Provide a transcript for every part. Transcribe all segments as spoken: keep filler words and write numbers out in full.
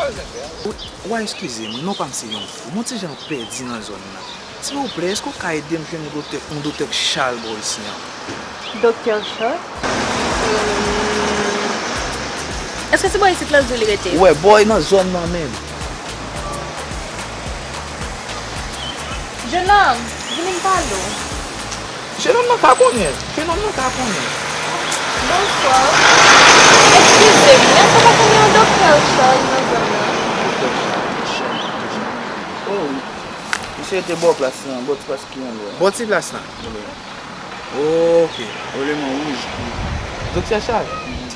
W a eskize m, non pa m se yon fou. M on ti jan pèdi nan zòn nan. Silvouplè, èske w ka ede m jwenn yon doktè, yon doktè k chal bò isi an? Doktè Chal? Èske se bò isit la l di w li rete? Wè, bò nan zòn nan menm. Jenòm, vini m pale w. Jenòm nan ka konnen. Jenòm nan ka konnen. Bonswa. Eskize m, èske w pa konnen yon doktè Chal nan zòn nan? Doktè Chal, Chal, Chal. Oh, wi. Misye rete bò plas lan, bò ti plas ki anlè a. Bò ti plas lan? Wi. Oke. Rele mwen wouj. Doktè Chal,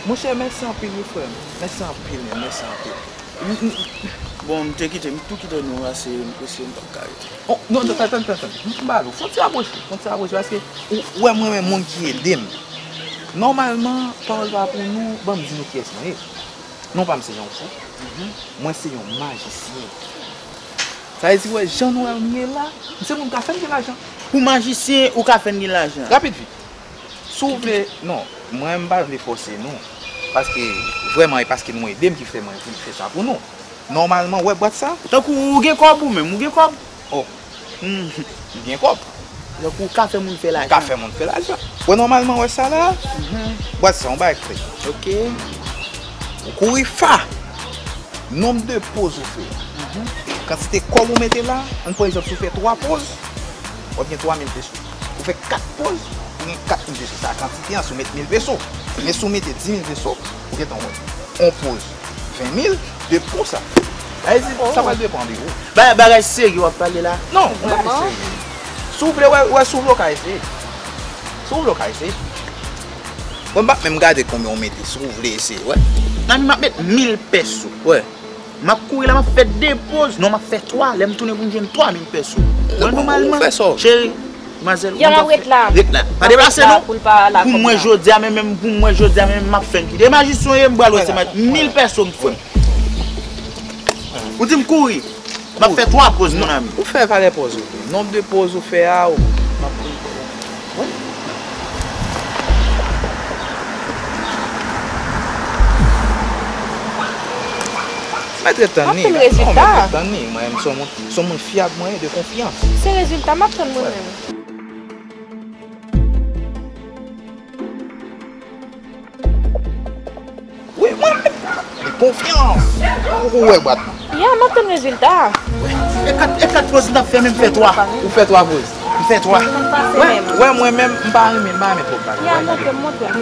monchè, mèsi anpil wi, frè m. Mèsi anpil, men, mèsi anpil. Bon, m te kite, m tou kite nou ase, m prese, m p ap ka rete. Oh, non, non, tann, tann, tann, tann. M pale w. Fon ti rapwoche, fon ti rapwoche, paske ou wè mwen renmen moun ki ede m. Nòmalman, pawòl pa pou nou, ban m di nou kiyès mwen ye. Non pa m se Jan Fou. Mwen se yon majisyen. Sa vle di, wè, jan nou wè m ye la, m se moun k ka fè m gen lajan. Ou majisyen, ou ka fè m gen lajan. Rapid vit. Si w vle, non, mwen m pa vle fòse nou. Paske, vrèman, e paske nou ede m ki fè mwen vin fè sa pou nou. Nòmalman, w wè bwat sa? Tankou ou gen kòb ou menm, ou gen kòb? Oh. Hmm, m gen kòb. Donk ou ka fè moun fè lajan. Ou ka fè moun fè lajan. Bon, nòmalman, w wè sa la? Bwat sa, yon bagay k fèt. Ok. Ou kouri fa. Nonb de poz ou fè a. Kantite kòb ou mete la, ann pran egzanp, si w fè twa poz, w ap gen twa mil peso. Ou fè kat poz, ou gen kat mil peso. Sa kantite an, si w met mil peso. Men si w mete dis mil peso, ou gentan wè. On poz, ven mil, de pou sa. Sa vle di, sa pral depann de ou. Ba-, bagay serye w ap pale la? Non, bagay serye. Si w vle, wè, wè, si w vle, w ka eseye. Si w vle, w ka eseye. Bon, m p ap menm gade konbyen w mete, si w vle eseye, wè. Nan, m ap met mil peso. Wè. M ap kouri la, m ap fè de poz. Non, m ap fè twa. Lè m tounen pou m jwenn twa mil peso. Mwen, nòmalman, cheri, manzèl, ou ret la. Ret la. Pa deplase non. Pou mwen jodi a, men menm, pou mwen jodi a, men menm, m ap fè l kite. E majisyon ye, m pral wè se mil peso m fè. Ou di m kouri. M ap fè twa poz, mon ami. Ou fè valè poz ou. Nonb de poz ou fè a, ou. M ap kouri. Mèt ret tann li. M ap tann rezilta. Non, mèt ret tann li. Mwen, m se yon moun, se yon moun fyab, mwen, de konfyans. Se rezilta m ap tann mwen menm. Wi, mwen menm. De konfyans. Ou wè bwat lan. Ya, m ap tann rezilta. E kat, e kat poz m t ap fè, men m fè twa. Ou fè twa poz. M fè twa. Wè, wè, mwen menm, m pa renmen, m pa renmen twòp bagay. Ya, montre m, montre m.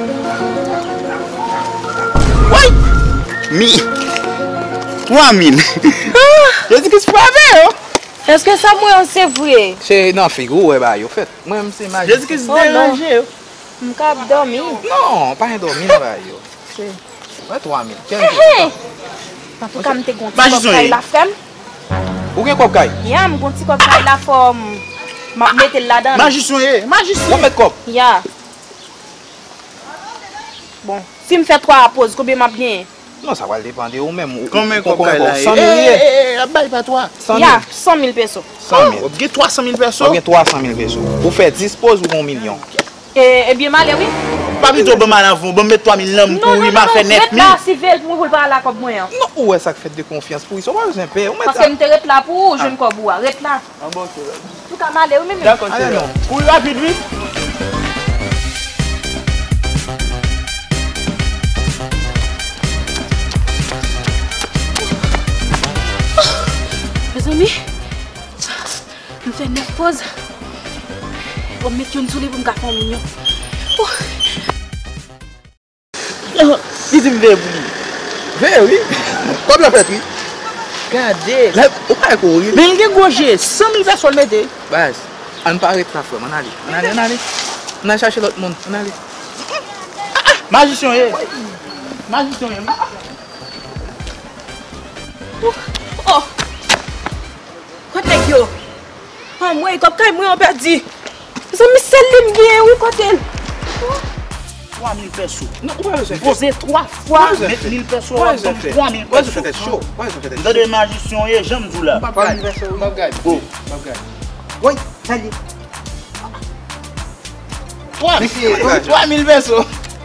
Woy! Mi. Twa mil. Jezi Kris frape yo. Èske sa mwen an se vre? Se nan figi w wè bagay yo fèt. Mwen menm se maji. Jezi Kris deranje yo. M ka ap dòmi. Non, pa gen dòmi nan bagay yo. Wè twa mil. Antouka, m te gon ti kòb kay la, frè m. Ou gen kòb kay? Ya, m gon ti kòb kay la, fò m, m ap mete l ladan. Majisyon ye, majisyon. W ap met kòb? Ya. Bon, si m fè twa poz, konbyen m ap genyen? Non, sa pral depann de ou menm. Konbyen kòb kay la ye? San mil ye. Ap bay pa twa. Ya, san mil peso. San mil. W ap gen twa san mil peso? W ap gen twa san mil peso. Ou fè dis poz, ou gen yon milyon. E, ebyen, m ale, wi. Pa pito ban m al avan, ban m met twa mil nan m kouri, m a fè nèf mil. Non, non, non, non, ret la, siveye l pou mwen pou l pa al ak kòb mwen an. Non, ou wè sa k fèt de konfyans pou li, se w pa bezwen pè, ou mèt sa. Paske m te ret la pou ou, jwenn kòb ou a, ret la. Antouka, m ale, wi, men menm. Dakò, cheri. Kouri rapid, wi. Mezanmi, m fè nèf poz. Bon, m met youn sou li pou m ka fè yon milyon. Li di m veye pou li. Veye, wi. Kòb la fèt, wi. Gade. Lè, ou pa kouri. Men l gen gwo je. San mil peso l mete. Baz, ann pa ret la, frè m. Ann ale. Ann ale, ann ale. Ann al chache lòt moun. Ann ale. Majisyon ye. Majisyon ye, wi. Oh. Kot nèg yo? Anmwey, kòb kay mwen an pèdi. Mezanmi, sèl li m genyen, wi, kote l? Twa mil peso. Non, ou pa bezwen fè. Poze twa fwa, met mil peso, w ap ban m twa mil peso. Ou pa bezwen fè tèt cho. Ou pa bezwen fè tèt cho. Tande majisyon ye, jan m di w la. M p ap gade. M p ap gade. Bon. M p ap gade. Woy, sa l ye? Twa mil peso.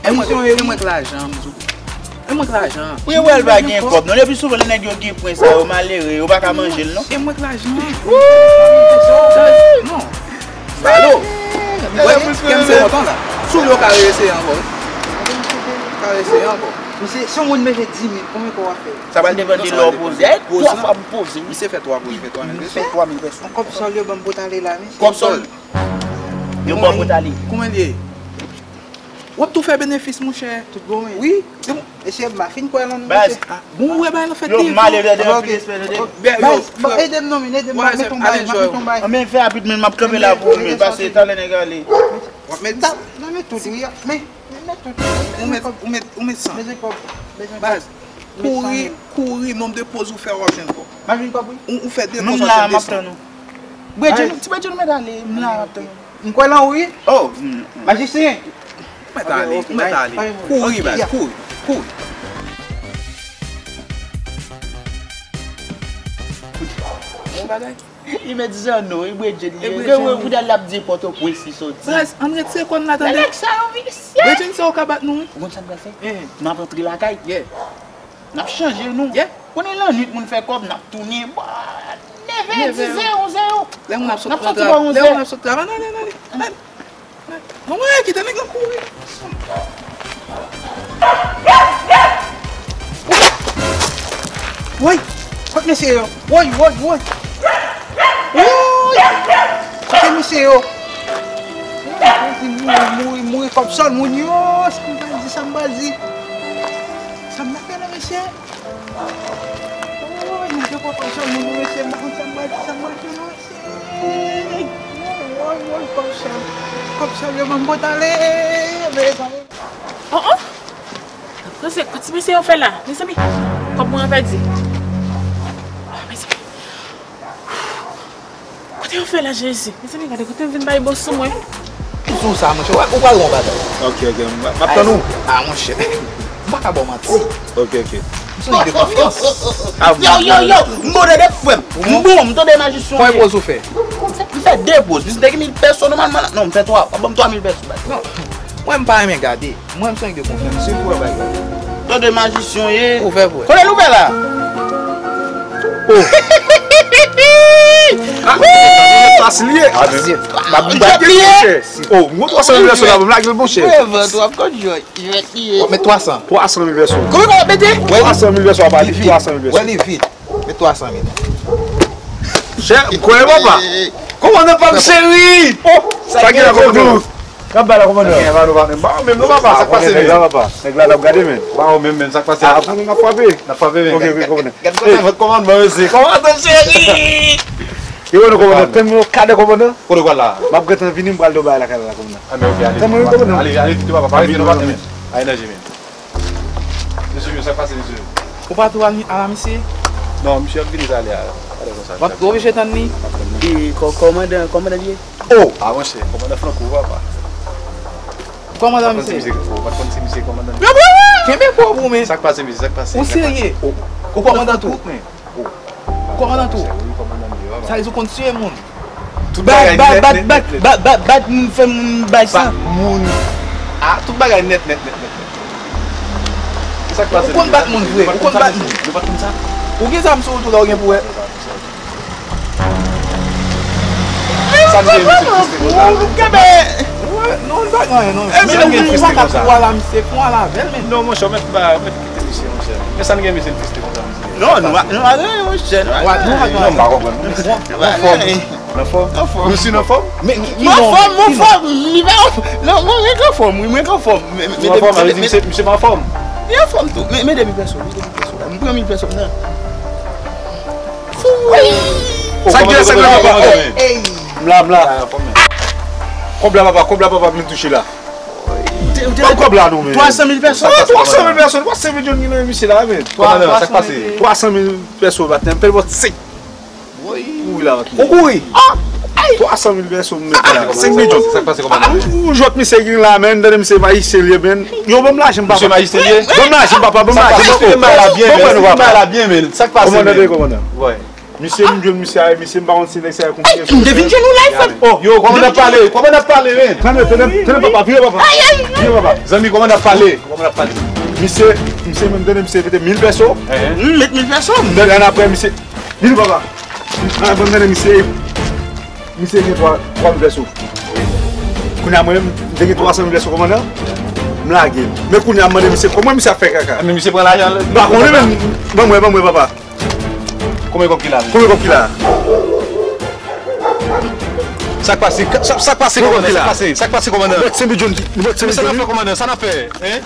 Majisyon ye, wi. E mwen k lajan, m di w. E mwen k lajan an. Wi, wè l pa gen kòb non. Lepi souvan lè nèg yo gen pwen sa yo malere, yo pa ka manje l non. E mwen k lajan an. Non. Balo. Wè, kè m se kontan la. Sou yo ka reyeseye ankò. Ka reyeseye ankò. Misye, si yon moun mete dis mil, konbyen kòb w ap fè? Sa pral depann de lè w poze. Ay, twa fwa m poze. Misye fè twa poze, fè twa mil peso. Fè twa mil peso. Yon kòb sòl yo ban m pou t ale la, mesye. Kòb sòl. Yo ban m pou t ale. Kòman l ye? W ap tou fè benefis, monchè. Tout bon, wi. Wi. Mesye, m pa fin kwè lan nou, mesye. Bon, ou wè bagay lan fèt li. Yo malere de anpil espè de. Baz, bon, ede m non, men, ede m, m ap met yon bagay, m ap met yon bagay. Anben, fè rapid, men m ap kanpe la pou ou, men, paske talè nèg ale. W ap met tout. M ap met tout, wi, men, men met tout. Ou met, ou met, ou met san. Bezwen kòb, bezwen kòb. Baz, kouri, kouri, nonb de poz ou fè, w ap jwenn kòb. M ap jwenn kòb, wi. Ou, ou fè de poz, w ap jwenn de san. Bredjenn, ti bredjenn, ou mèt ale, m la, m ap tann ou. M kwè lan ou, wi. Oh, mm, mm. Majisyen. Ou mèt ale, ou mèt ale. Kouri, baz, kouri, kouri. Yon bagay. Li mèt zanno, li bredjenn, li. Kounye a l ap di Pòtoprens li soti. Baz, ann retire kò n la, tande. Nèg sa yo visye. Bredjenn sa yo ka bat nou, wi. Ou konn sa n pral fè? N ap antre lakay. N ap chanje nou. Konnen lannwit moun fè kòb, n ap tounen bò nevè, dizè, onzè. Lè moun ap sot nan travay, lè moun ap sot travay, ale, ale, ale. Anmwey, kite nèg la kouri. Woy, kot mesye yo? Woy, woy, woy. Woy, kote mesye yo? Mouri, mouri, mouri, kòb sòl moun yo. Sa m pral di, sa m pral di. Sa m pral fè la, mesye? Woy, nèg yo pran kòb sòl moun yo, mesye. M pa konn sa m pral di, sa m pral fè la, mesye. Woy, woy, woy, kòb sòl. Kòb sòl yo ban m pou t ale, mezanmi. Oh, oh. Kote, kote mesye yo fè la, mezanmi? Kòb mwen an pèdi. Oh, mezanmi. Kote yo fè la, Jezi? Mezanmi, gade kote m vin bay bòs sou mwen. Sou sa, monchè, ou pral wè yon bagay. Ok, ok, m ap tann ou. Ah, monchè. M pa ka ba w manti. Ok, ok. M santi de konfyans. Yo, yo, yo, m bon tande frè m. M bon, m tande majisyon. Konbyen poz ou fè? M fè de poz. Misye te gen mil pèso nòmalman la. Non, m fè twa. Ban m twa mil pèso, baz. Non. Mwen, m pa renmen gade. Mwen, m se nèg de konfyans. Se pou w bay. Tande majisyon ye. Ou fè pou. Kote l ouvè la? Oh. Ah, fasil ye. Ah, m ap bat li, monchè. Oh, m gon twa san mil pèso la, m lage l, monchè. Wè, vant w ap konn jwèt. Jwèt li ye. W ap met twa san. Twa san mil pèso. Konbyen w ap mete? Twa san mil pèso w ap ale. Twa san mil pèso. Wè li vit. Met twa san mil. Chè, m kwè, papa. Kòmandan pa m cheri. Oh, sa gen la, kòmandan? N ap bay la, kòmandan. Sa gen la, nou pa menm. Ba ou menm non, papa, sa k pase, men? Nèg la, papa. Nèg la, n ap gade, men. Ba ou menm, men, sa k pase? Ah, kòmandan, n ap frape. N ap frape, men. Ok, ok, kòmandan. Gade sa, kòmandan, mesye. Kòmandan cheri. Yo, non, kòmandan, tann mwen yon kadè, kòmandan. Kote w pral la? M ap gentan vini, m pral do bagay lakay la, kòmandan. Ah, men ok, ale. Tann mwen, kòmandan. Ale, ale vit, papa, pa rete nan batè, men. Ale nan je, men. Mesye, sa k pase, mesye? Ou pa tou al, al a misye? Non, misye ap vini talè a. Talè konsa. W ap oblije tann li. E kò-, kòmandan, kòmandan li ye? Oh! Ah, monchè, kòmandan Franco, papa. Kòmandan misye? Ou pa t konn si misye kòmandan li? Kenbe kò w, men. Sa k pase, mesye? Sa k pase? Ou serye? Ou kòmandan tou? Kòmandan tou. Sa vle di w konn tiye moun. Tout bagay nèt, nèt, nèt, nèt. Bat, bat, bat, bat, bat, moun fè moun bay san. Bat moun. Ah, tout bagay nèt, nèt, nèt, nèt, nèt. Sa k pase? Ou konn bat moun vre, ou konn bat moun. Nou pa t konn sa. Ou gen zam sou ou tou la, ou gen pou wè. Sa n gen misye triste konsa? Ou kenbe. Non, li pa gen anyen, non. Sa n gen triste konsa? Ou pa ka kou a la, misye, fon a lavel, men. Non, monchè, ou mèt ba, ou mèt kite misye, monchè. Men sa n gen misye triste konsa, misye. Non, nou pa, nou pa gen anyen, monchè, nou pa gen anyen. Non, m pa konprann. Nou anfòm? Anfòm. Anfòm. Nou si n anfòm? Men ki, ki non? Anfòm, anfòm. Li pa anfòm. Non, mwen, mwen anfòm, wi, mwen anfòm. Men, men, men, men, men, men, misye, misye pa anfòm? Li anfòm tou. Men, men, de mil pèso, men, de mil pèso. M pran mil pèso m nan. Sa k gen senk mil papa? M la, m la. Kòb la, papa, kòb la, papa, m vin touche la. Ban kòb la non, men. Twa san mil pèso. Oh, twa san mil pèso. Twa san mil John gen nan misye la, men. Kòmandan, sa k pase? Twa san mil pèso, batèm. Fè l bò senk. Kouri la, ou kouri? Twa san mil pèso m mete la. Senk mil John. Sa k pase, kòmandan? Ou jwèt misye gen la, men. Tande misye majisyen li ye, men. Yo, ban m lajan m, papa. Misye majisyen li ye? Ban m lajan m, papa. Ban m lajan m, papa. Misye bay la byen, men. Misye bay la byen, men. Sa k pase, men? Kòmandan, kòmandan. Misye, m jwenn misye a, misye, m pa konn si nèg sa yo konprann. M te vin jwenn ou la, frè m. Oh, yo, kòman n ap pale? Kòman n ap pale, men? Tande, tande, tande, papa, vire, papa. Vire, papa. Zanmi, kòman n ap pale? Kòman n ap pale? Misye, misye menm tande misye mete mil pèso. M met mil pèso. Mwen ann apre misye. Vin papa. Ann apre tande misye. Misye gen twa twa mil pèso. Kounye a mwen menm, m te gen twa san mil pèso kòmandan. M lage l. Men kounye a m mande misye kòman misye ap fè kaka. Men misye pran lajan. M pa konnen menm. Ban mwen, ban mwen papa. Konbyen kòb ki la? Konbyen kòb ki la? Sa k pase? Sa k pase kòmandan? Sa k pase? Sa k pase kòmandan? Mwen se Bidjou. Mwen se Bidjou. Sa n ap fè kòmandan? Sa n ap fè? Hein?